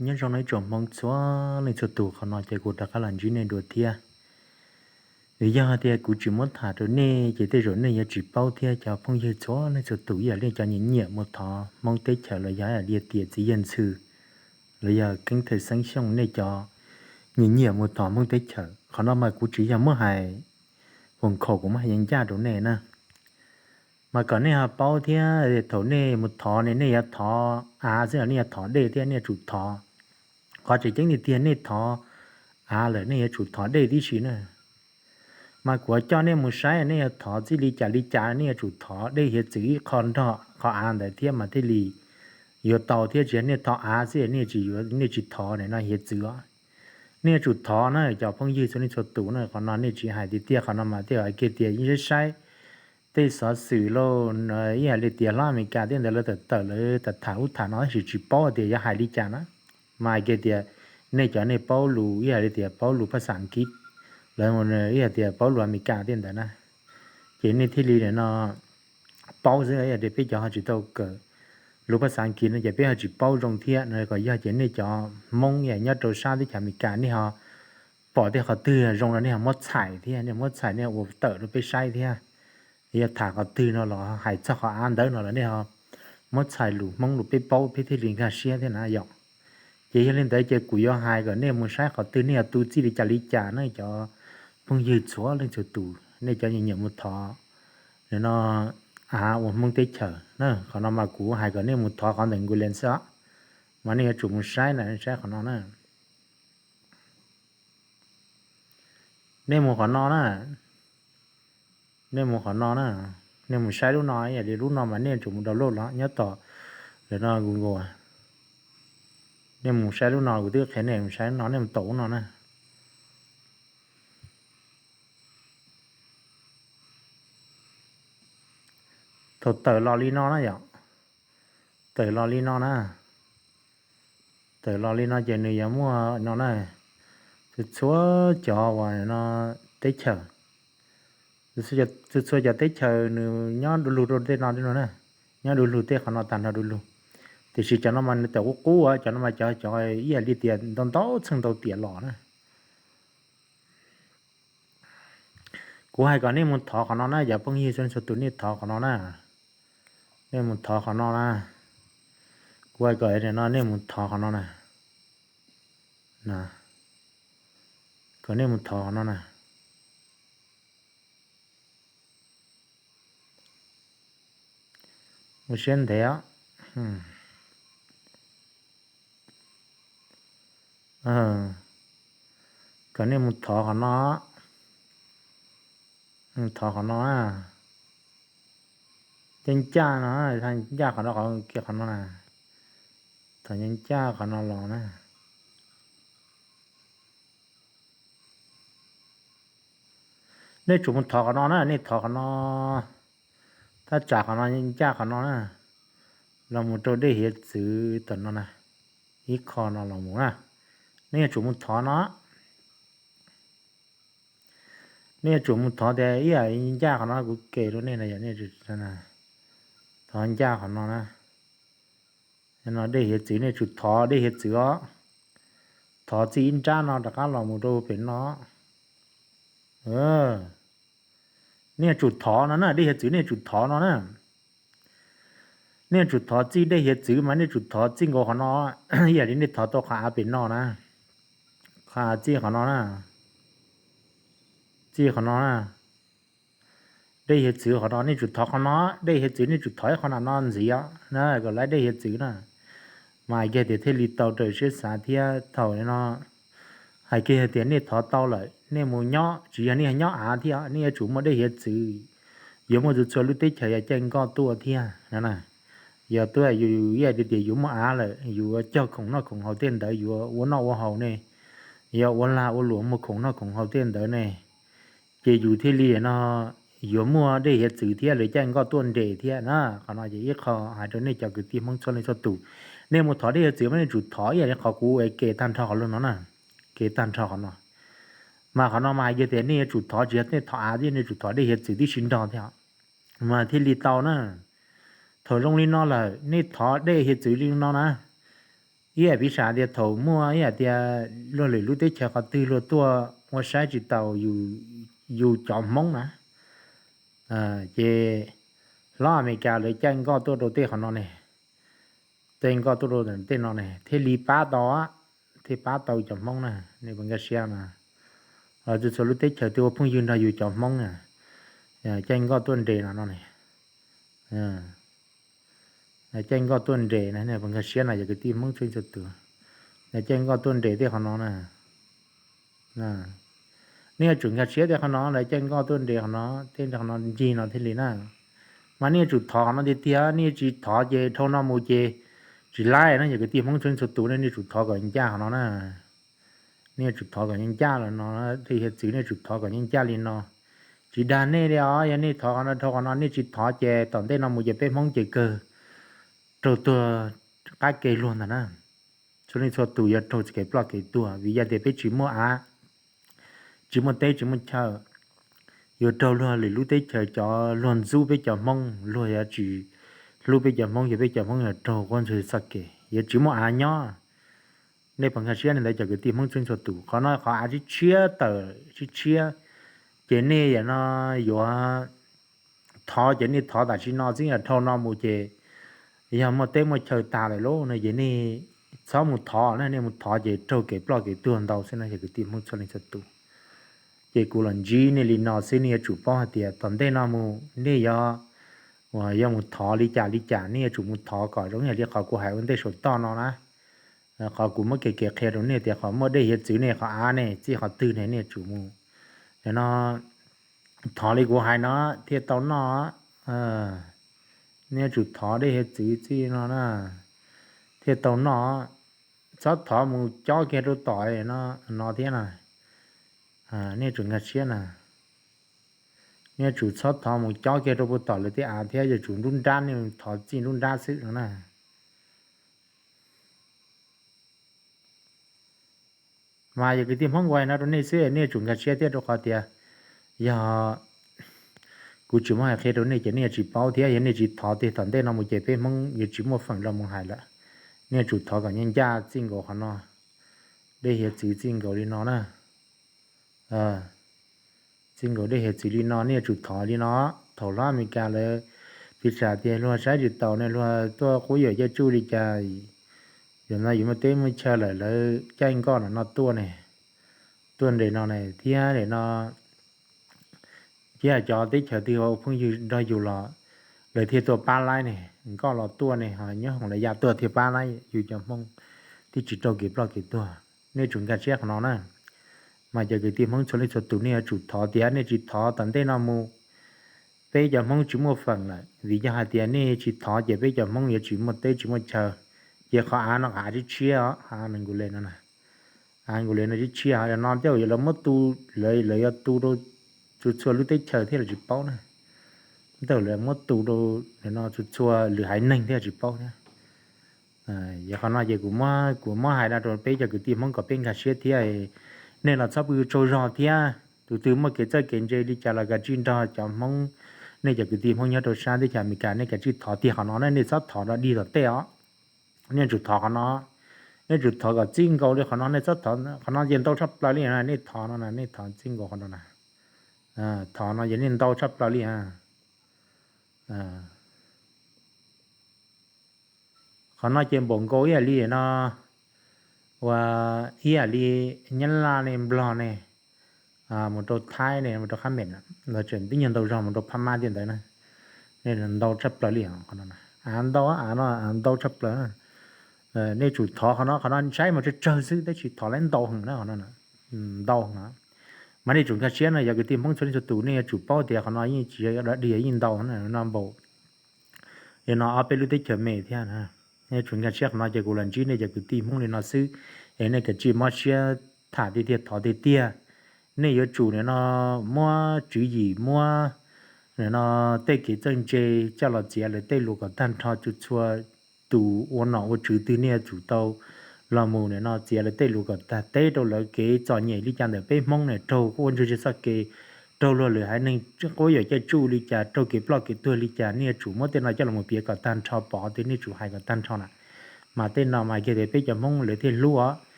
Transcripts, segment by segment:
Nyob zoo nej tsoom Hmoob txhua leej txhua tus, qhov no ces kuv rov qab los ntsib nej dua thiab. Vim yog tias kuv tsis muab tham rau nej ces tej zaum nej yuav tsis paub thiab cov phooj ywg txhua leej txhua tus, ib yam li cov nyiam nyiam mus thov Hmoob teb chaws los yog ib yam li tias txiv yawg Ntxhw los yog Keeb Thawj Xeeb Xyooj, nej cov nyiam nyiam mus thov Hmoob teb chaws. Qhov no mas kuv tsis yog muab hais foom khaum, kuv muab hais ncaj ncaj rau nej na. Mas kom nej ho paub thiab, thaum nej mus thov ne nej yuav thov av xwb los nej yuav thov dej thiab, nej yuav tsum thov. Qhov tseem ceeb tiag tiag nej thov av lawm nej yuav tsum thov dej tib si na. Mas kuv coj nej mus saib nej yuav thov txij li cas li cas nej yuav tsum thov dej hiav txwv ib qho nrog qhov av ntawd thiab mas thiaj li yuav tau thiab. Tsis yog nej thov av xwb nej tsis yuav, nej tsis thov no hiav txwv os. Nej yuav tsum thov na cov phooj ywg txhua leej txhua tus na. Qhov no nej tsis hais tiag tiag, qhov no mas tej zaum hais kiag tias yeej saib saib tej xov xwm lauj, ib yam li tias hlob Amelikas tej ntawd lawv tawm tawm lawv tham tham ub tham no tab sis tsis paub tias yuav hais li cas na. Mas hais kiag tias nej cov nej paub lus ib yam li tias paub lus phaj xaj Askiv, lawv ib yam tias paub lus Amelikas tej ntawd na, ces nej thiaj li no paub xwb. Ib yam li peb cov ho tsis tau kawm lus phaj xaj Askiv no ces peb ho tsis paub zoo thiab no. Kom yog ces nej cov Hmoob yam nyob rau sab teb chaws Amelikas nej ho pom tej qhov twg zoo no nej ho muab txhais thiab, nej muab txhais nej ua tawm rau peb saib thiab. Yog tham qhov twg no los hais txog qhov av ntawd no los nej ho muab txhais lus Hmoob rau peb paub peb thiaj li nkag siab thiab na yom. Ces yog li ntawd ces kuv yuav hais kom nej mus saib qhov twg nej yuav tu txij li cas li cas na cov phooj ywg txhua leej txhua tus, nej cov nyiam nyiam mus thov no av ua Hmoob teb chaws na. Qhov no mas kuv hais kom nej mus thov qhov ntawm Google xwb os, mas nej yuav tsum mus saib na, saib qhov no na. Nej mus qhov no na, nej mus qhov no na, nej mus saib lub no, yam li lub no mas nej tsum mus download los nyob tom lawm no Google. Nej mus saib lub no, kuv twb qhia nej mus saib lub no, nej mus tom lub no na. Thaum tawm los li no na yom, tawm los li no na, tawm los li no ces nws yuav muaj no na, txhua txhua cov uas no teb chaws, txhua txhua cov teb chaws nws nyob du lug rau tej no na, nyob du lug tej qhov no tag nrho du lug. Tiam sis cov no mas nws tawm qub qub, cov no mas cov cov ib yam li tias ntau ntau txheej ntau tiam los na. Kuv hais kom nej mus thov qhov no na, cov phooj ywg txhua txhua tus nej thov qhov no na. Nej mus thov qhov no na. Kuv hais kom no nej mus thov qhov no na. Kom nej mus thov qhov no na. Ua siab ntev os. Kom nej mus thov qhov no. Thov qhov no na. Ncaj ncaj no, ncaj qhov no, qhov kiag qhov no na. Thov ncaj ncaj qhov no los na. Nej tsum mus thov qhov no na, nej thov qhov no, thaj tsam qhov no, ncaj qhov no na, los mus rau dej hiav txwv tom no na, ib qho no los mus na. Nej yuav tsum mus thov no, nej yuav tsum mus thov tias ib yam ncaj qhov no kuv ke rau nej na, yog nej thov ncaj qhov no na. No dej hiav txwv, nej tsum thov dej hiav txwv os. Thov txij ib nrab no rov qab los mus rau pem no. Nej yuav tsum thov no na, dej hiav txwv nej yuav tsum thov no na. Nej yuav tsum thov txij dej hiav txwv mas nej tsum thov txij nkaus qhov no, ib yam li nej thov tau qhov av pem no na. Qhov av txij qhov no na. Txij qhov no na. Dej hiav txwv qhov no nej tsum thov qhov no, dej hiav txwv nej tsum thov ib qho no ntxiv os na, kom lawv dej hiav txwv na. Mas hais kiag tias thiaj li tau raws siab xav thiab thaum no hais kiag tias nej thov tau lawm nej mus nyob, tsis yog nej nyob av thiab, nej yuav tsum muaj dej hiav txwv, yuav muaj txhua txhua lub teb chaws yog caij nkoj tuaj thiab no na. Yog tuaj yus ib yam li tias yus muaj av lawm yus cog khoom noj khoom haus tej ntawd, yus ua noj ua haus ne, yog ua lag ua luam muag khoom noj khoom haus tej ntawd ne, ces yus thiaj li no yuav muaj dej hiav txwv thiab lawv caij nkoj tuaj nres thiab na. Qhov no ces ib qho hais rau nej cov kwv tij Hmoob txhua leej txhua tus, nej mus thov dej hiav txwv mas nej tsum thov ib yam li qhov kuv ke tag nrho qhov lus no na, ke tag nrho qhov no. Mas qhov no mas hais kiag tias nej yuav tsum thov, tsis yog nej thov av thiab, nej tsum thov dej hiav txwv tib si nrog thiab, mas thiaj li tau na. Thaum zoo li no lawm nej thov dej hiav txwv li no na, Ib yam piv xam tias thaum muaj ib yam tias luag lwm lub teb chaws qhov twg luag tuaj ua saib tsis taus yus cov Hmoob na, ces hlob Amelikas lawv caij nkoj tuaj rau tej qhov no ne, caij nkoj tuaj rau tej no ne thiaj li pab tau, thiaj pab tau cov Hmoob na. Nej puas nkag siab no? Txhua txhua lub teb chaws twb ua phooj ywg nrog yus cov Hmoob na, caij nkoj tuaj nres no no ne. Caij nkoj tuaj nres na, nej puas nkag siab no yog kwv tij Hmoob txhua txhua tus? Caij nkoj tuaj nres tej qhov no na. Nej yuav tsum nkag siab tej qhov no, lawv caij nkoj tuaj nres qhov no, tej qhov no ncig no thiaj li na. Mas nej yuav tsum thov qhov no tiag tiag, nej yuav tsis thov ces dhau no mus ces tsis laib na. Yog kwv tij Hmoob txhua txhua tus ne, nej yuav tsum thov kom ncaj qhov no na. Nej yuav tsum thov kom ncaj los no, tej hiav txwv nej yuav tsum thov kom ncaj li no. Tsis dag nej li os, yog nej thov qhov no dhau qhov no, nej tsis thov ces tom ntej no mus ces peb Hmoob ces kawg raug tuag qab ke luag ntag na. Txhua leej txhua tus yuav raug txoj kev ploj kev tuag vim yog tias peb tsis muaj av, tsis muaj teb tsis muaj chaw. Yuav raug luag lwm lub teb chaws cov luag ntxub peb cov Hmoob, luag yuav tsis hlub peb cov Hmoob, yog peb cov Hmoob yuav raug quab ntsuag txoj kev, yuav tsis muaj av nyob. Nej puas nkag siab li ntawd cov kwv tij Hmoob txhua txhua tus? Qhov no qhov av tshiab tshiab tawm, tshiab tshiab, ces nej yam no yuav thov ces nej thov tam sim no xwb, yog dhau no mus ces yog muaj teb muaj chaw tas lawm lauj no ces nej txhob mus thov na. Nej mus thov ces raug kev ploj kev tuag ntau xwb no cov kwv tij Hmoob txhua leej txhua tus. Ces kuv los ntsib nej li no xwb, nej yuav tsum paub hais tias tom ntej no mus nej yuav, uas yuav mus thov li cas li cas nej yuav tsum mus thov kom zoo yam li qhov kuv hais ua ntej saum toj no na. Qhov kuv muab kev kev qhia rau nej tias qhov muaj dej hiav txwv nej, qhov av nej txij qhov twg ne nej yuav tsum mus, no, thov li kuv hais no thiaj tau noj. Nej yuav tsum thov dej hiav txwv txij no na thiaj tau noj. Txhob thov mus cob kiag rau tom no thiab na. Nej yuav tsum nkag siab na. Nej yuav tsum txhob thov mus cob kiag rau puag tom lawv tej av thiab, yuav tsum nruab nrab, nej thov txij nruab nrab xwb no na. Mas yog kwv tij Hmoob kuv hais no rau nej xwb, nej yuav tsum nkag siab thiab, rau qhov tias yog kuv tsis muab hais qhia rau nej ces nej yuav tsis paub thiab. Yog nej tsis thov tiag tom ntej no mus ces peb Hmoob yuav tsis muaj feem los mus hais lawm. Nej yuav tsum thov kom ncaj ncaj txij nkaus qhov no, dej hiav txwv txij nkaus li no na. Txij nkaus dej hiav txwv li no nej yuav tsum thov li no. Thaum hlob Amelikas lawv piv xam tias luag saib tsis taus ne, luag tuaj quab yuam caij tsuj li cas, yog no yus muaj teb muaj chaw lawm lawv caij nkoj no no tuaj ne, tuaj nres no ne thiab no, thiab cov teb chaws twg ua phooj ywg nrog yus los lawv thiaj tuaj pab laib ne, nkoj los tuaj ne, ho nyob hoom lawv ya tuaj thiaj pab laib yus cov Hmoob thiaj tsis raug kev ploj kev tuag. Nej tsum nkag siab qhov no na. Mas cov kwv tij Hmoob txhua leej txhua tus nej yuav tsum thov tias nej tsis thov tom ntej no mus, peb cov Hmoob tsis muaj feem lawm, vim yog hais tias nej tsis thov ces peb cov Hmoob yuav tsis muaj teb tsis muaj chaw. Ces qhov av no qhov av tshiab tshiab os, av nkus le no, av nkus le no tshiab tshiab, no tej zaum lawv muab tu, lawv yuav tu rau txhua txhua lub teb chaws thiab los tsis paub na. Tej zaum lawv muab tu rau no txhua txhua lwm haiv neeg thiab tsis paub thiab. Yog qhov no ces kuv muab hais no rau peb cov kwv tij Hmoob kom peb nkag siab thiab. Nej los txhob pw tsaug zog thiab, tus twg muaj kev txawj kev ntse li cas los kav tsij nrog cov Hmoob, nej cov kwv tij Hmoob nyob rau sab teb chaws Amelikas nej kav tsij thov tiag qhov no na, nej txhob thov rau dig tom tej os. Nej tsum thov qhov no, nej tsum thov kom txij nkaus li qhov no, nej txhob thov qhov no ces ntau tshaj plaws li na, nej thov no na, nej thov txij nkaus qhov no na. Thov no ces nej ntau tshaj plaws li. Qhov no ces npaum nkaus ib yam li no, uas ib yam li Nyab Laj ne, Nplog ne, mus rau Thaib ne, mus rau Khab Mem, los tseem tib nyuag ntau zog mus rau Phab Mab tiag ntawd na. Nej ntau tshaj plaws li qhov no, av ntau, av no av ntau tshaj plaws. Nej tsum thov qhov no, qhov no saib mas tsawg tsawg xwb tab sis thov lawv ntau heev na qhov no, ntau heev. Mas nej tsum nkag siab no, yog kwv tij Hmoob txhua leej txhua tus nej yuav tsum paub tias qhov no yeej tsis yog dog dig, yeej ntau no npaum li no ob peb lub teb chaws me thiab. Nej tsum nkag siab qhov no ces kuv los ntsib nej cov kwv tij Hmoob li no xwb, es nej kav tsij mob siab tham tiag tiag thov tiag tiag. Nej yuav tsum nim no muab tswv yim, muab nim no tej kev txawj ntse coj los txiav lawv tej lus kom tag nrho. Txhua txhua tus ua nom ua tswv twg nej yuav tsum tau los mus nim no txiav lawv tej lus kom tag, teb rau lawv kev txom nyem li cas ntawm peb Hmoob ne, raug quab ntswg txoj kev, raug luag lwm haiv neeg quab yuam caij tsuj li cas, raug kev ploj kev tuag li cas, nej yuav tsum muab tej no coj los piav kom tag nrho, pom tias nej tsum hais kom tag nrho na. Mas tej no mas kiag tias peb cov Hmoob lawv thiaj hlub os.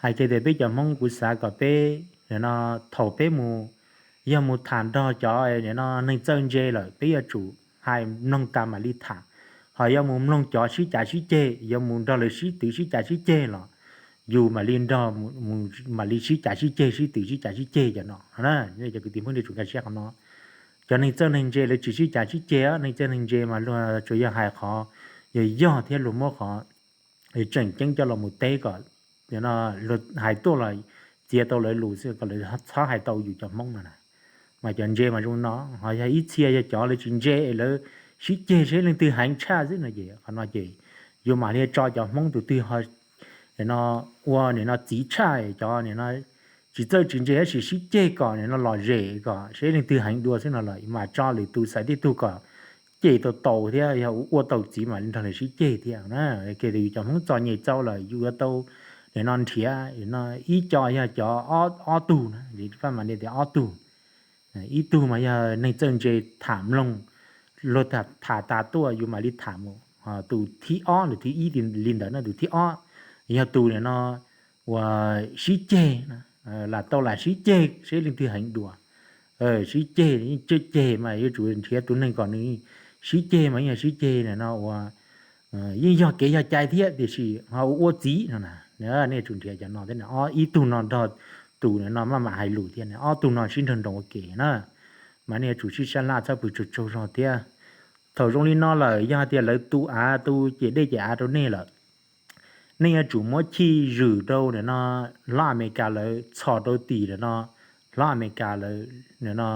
Hais kiag tias peb cov Hmoob kuv xav kom peb, nim no thaum peb mus, yog mus tham nrog cov nim no neeg txawj ntse lawm peb yuav tsum hais mloog tas mam li tham. Ho yog mus mloog cov sib cav sib ceg, yuav mus nrog lawv sib twv sib cav sib ceg los yus mam li nrog, mam li sib cav sib ceg sib twv sib cav sib ceg cov no. Cov kwv tij Hmoob nej tsum nkag siab qhov no. Cov neeg txawj neeg ntse lawv tsis sib cav sib ceg, neeg txawj neeg ntse mas luag tsuas yog hais qhov yog yog thiab luag muab qhov tseem ceeb coj los mus teb kom luag hais tuaj los txiav tau lawv lus xwb, kom lawv txhob hais tau yus cov Hmoob no na. Mas cov ntse mas zoo no, ho yog ib txhia yog cov lawv tsis ntse es lawv sib ceg seb leej twg heev tshaj xwb no ces qhov no ces yus mam li tso cov Hmoob tus twg nim no ua nim no txiv tshaj, cov nim no tsis txawj tsis ntse tab sis sib ceg kom nim no lom zem kom seb leej twg heev dua xwb no los mas tso lwm tus xaiv tib tug kom cem tau tau thiab yog ua tau txiv mam li nrog lawv sib ceg thiab na. Ces yus cov Hmoob txom nyem txaus lawm yus yuav tau nim no nrhiav ib co yog cov ob tug na, Vaj Mam Li tias ob tug. Ib tug mas yog neeg txawj ntse tham mloog, luag tham tas tuaj yus mam li tham mus. Tus thib ob, tus thib ib li ntawd no, tus thib ob yog tus nim no uas sib ceg, lam tau lam sib ceg seb leej twg heev dua. Sib ceg, yeej ceg ceg mas yuav tsum nrhiav tus neeg kom nws sib ceg mas yeej yog sib ceg nim no uas yeej yog kev yog cai thiab tiam sis ho ua ua txiv no na. Nej yuav tsum nrhiav cov no thiab, ob ib tug no nrog tus nim no maj mam hais lus thiab, ob tug no sib nrog nroos ua ke na. Mas nej yuav tsum sib sab laj txhob pw tsaug tsaug zog thiab. Thaum zoo li no lawm yog hais tias lawv tu av tu ces dej ces av rau nej lawm, nej yuav tsum muab chij zwm rau nim no hlob Amelikas lawv txhos rau tim nim no hlob Amelikas lawv nim no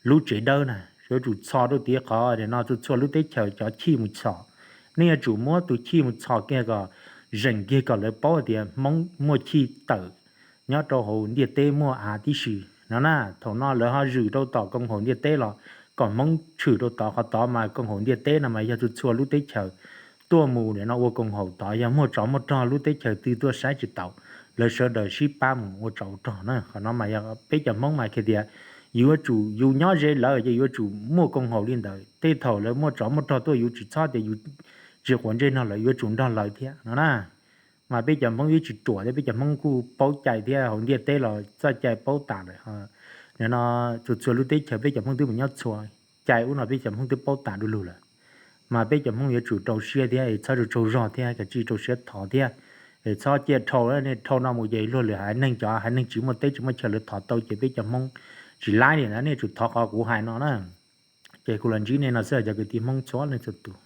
lub tsev dawb na, yuav tsum txhos rau tim qhov nim no txhua txhua lub teb chaws cov chij mus txhos. Nej yuav tsum muab tus chij mus txhos kiag kom zeem kiag kom lawv paub tias Hmoob muaj chij tawm nyob rau hauv ntiaj teb muaj av tib si no na. Thaum no lawv ho zwm rau tom koom haum ntiaj teb los kom Hmoob tshwm rau tod, qhov tod mas koom haum ntiaj teb no mas yog txhua txhua lub teb chaws tuaj mus nim no ua koom haum tod, yog muaj tsov muaj rog lub teb chaws twg tuaj saib tsis taus, lawv sawv daws sib pab mus ua tsov ua rog na. Qhov no mas yog peb cov Hmoob mas hais tias yus yuav tsum, yus nyob ze lawv ces yuav tsum muaj koom haum li ntawd, tej thaum lawv muaj tsov muaj rog tuaj yus tsis txhob tias yus tsis quav ntsej nrog lawv, yuav tsum nrog lawv thiab no na. Mas peb cov Hmoob yeej tsis ruam thiab, peb cov Hmoob kuj paub cai thiab, hauv ntiaj teb los txoj cai paub tas lawm. Nim no txhua txhua lub teb chaws peb cov Hmoob twb mus nyob txhua, cai ub no peb cov Hmoob twb paub tas du lug lawm. Mas peb cov Hmoob yuav tsum rau siab thiab es txhob tsaug tsaug zog thiab, kav tsij rau siab thov thiab. Es txhob cia dhau, nej dhau no mus ces luag lwm haiv neeg, cov haiv neeg tsis muaj teb tsis muaj chaw lawv thov tau ces peb cov Hmoob tsis laib li ntawd. Nej yuav tsum thov qhov kuv hais no na. Ces kuv los ntsib nej no xwb cov kwv tij Hmoob txhua leej txhua tus.